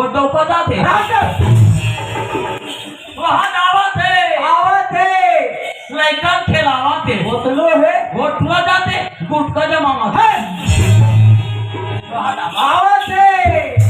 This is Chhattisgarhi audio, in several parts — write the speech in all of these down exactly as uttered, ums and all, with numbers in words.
वो डौका जाथे। रास्ता। वहाँ आवत हे। आवत हे। लइका खेलावत हे। बोतलो हे। वो टुआ जाथे, गुटखा जमावत हे। हे। वहाँ आवत हे।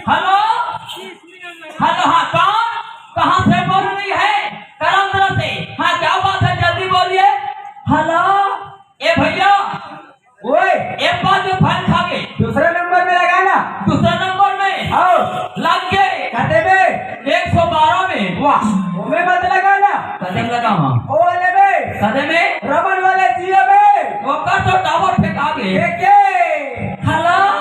हेलो, हेलो, हाँ, कौन? कहाँ से बोल रही है? करमदरा से। हाँ, क्या बात है, जल्दी बोलिए। हेलो, ए भैया, ओए, एक बार जो फल खा गए। दूसरा नंबर में लगा ना। दूसरा नंबर में? हाँ। लग गए। कते में? एक सौ बारह में। वाह, ओमे मत लगा ना। कते में लगा वहाँ? ओ वाले में। कते में? रमन वाले जियो में। वो कर तो टावर फेंका गए। देखे। हेलो।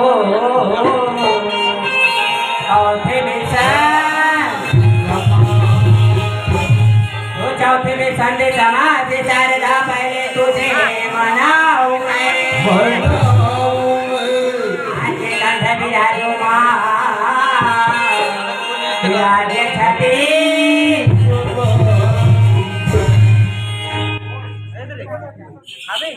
ओ, ओ, ओ, ओ, चौथे में सन। ओ, चौथे में सन दे समाज शारदा, पहले तुझे मनाऊं मैं। मनाऊं मैं। आज कंठ बिराजो माँ, विराज छठी। अबे।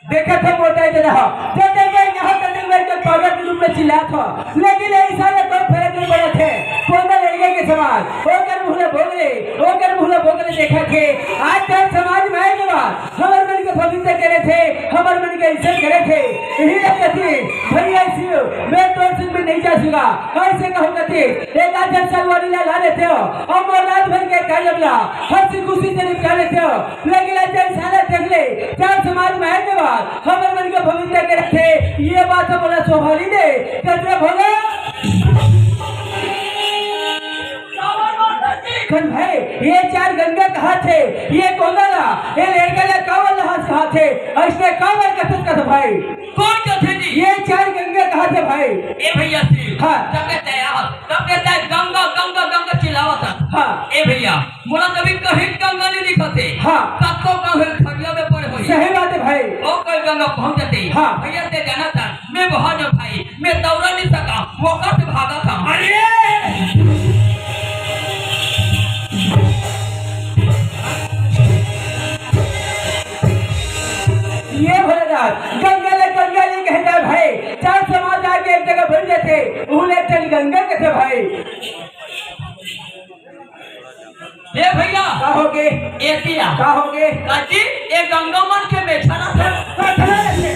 देखत हो मोटा जना हो, जतेक बेर यहाँ ततेक बेर के पागल के रूप में चिल्लात हो, लेकिन ऐसा ले कोई फर्क नहीं पड़त हे। कोना लड़के के समाज, ओकर मुँह ले बोगले, ओकर मुँह ले बोगले देखत हे। आज तक समाज में आए के बाद हमर मन के पवित्र करे थे, हमर मन के इज्जत करे थे। यही एक कथी, भैया शिव, मैं तोर संग में नहीं जा सुगा। ऐसे कहूँ कथी, एक आध झन संगवारी ला ला लेते हो, और मोर रात भर के कार्यक्रम ला हंसी खुशी से निपटा लेते हो। लेकिन आज जैसा ना देख ले, चार समाज में आए के बाद हमर मन के पवित्र करे थे, ये बात हम बोला शोभा नहीं दे। कचरा भोला। कन भाई, ये चार गंगा कहा थे, ये कोंगला, ये लड़का ले कावल हंस कहा थे, ऐसने कावल कथस कथ भाई। कौन कथे जी? ये चार गंगा कहा थे भाई। ए भैया श्री, हाँ। तब कहते हैं यार, तब कहते हैं गंगा, गंगा, गंगा चिल्लावत है। हाँ। ए भैया, मोला कभी कहीं गंगा नहीं दिखत हे। हाँ। कतको गाँव हे खड़िया में पड़े होही। सही बात है भाई। ओ कोई गंगा पहुँच जाते। हाँ। भैया ते जाना था, मैं बहुत जो भाई, मैं दौड़ा नहीं सका, वो कब भागा था। अरे! ये भोलेनाथ, गंगा ले गंगा नहीं कहता भाई, चार समाज आके एक जगह बन जाते, उन्हें चल गंगा कहते भाई। ए भैया, का होगे? ए पिया। का होगे? काजी, ए गंगा मन के मेछा ना था। का खड़ा रखे?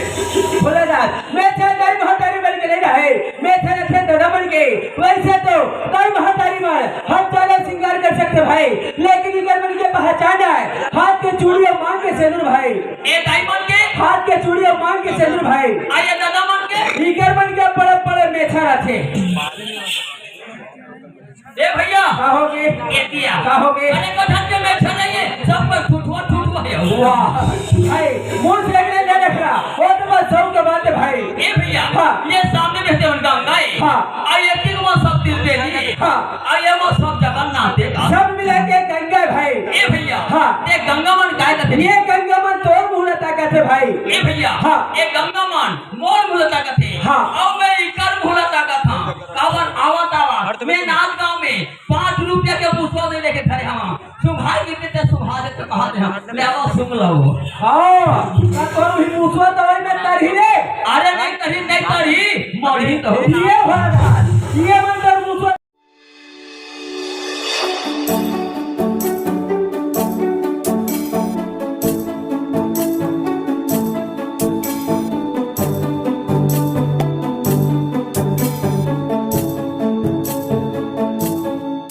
भोलेनाथ, मेछा दाई महतारी बन के नहीं रहे। मेछा रखे दादा बन के। वैसे तो दाई महतारी मन हम ज्यादा श्रृंगार कर सकते भाई, लेकिन इकर मन के पहचान है हाथ के चूड़ी और मांग के सेनुर भाई। ए दाई मन के? हाथ के चूड़ी और मांग के सेनुर भाई। आ ये दादा मन के? इकर मन के बड़े बड़े मेछा रखे। ए भैया, का होगे? ए दिया। का होगे? अरे कथन के मेछा नहीं है, सब पर ठुठुआ ठुठुआ है। वाह, भाई, मुंह से एकरे ले रख रहा, वो तो बस सब के बात है भाई। ए भैया, हाँ। ये सामने में से उनका अंगा है। हाँ। आ ये तीन वो सब दिल दे दिए। हाँ। आ ये वो सब जगन्नाथ देगा। सब मिला के गंगा है भाई। ए भैया, हाँ। ये गंगा मन काय कहते हैं? ये गंगा मन तोर मुहूर्त ताकत है भाई। ए भैया, हाँ। ये गंगा मन मोर मुहूर्त ताकत है। हाँ। अब मैं इकर मुहूर्त ताकत हाँ। काबर आवत आवत मैं नांदगांव में पाँच रुपया के मुसवा नहीं लेके धरे हवं। सुंघाय के ते सुंघा दे तो कहा दे हम। ले आवा सुंघ लो। हाँ, का तोर भी मुसवा दवाई में तरही रे? अरे नहीं तरही, नहीं तरही, मरही तो। ये भगवान, ये मन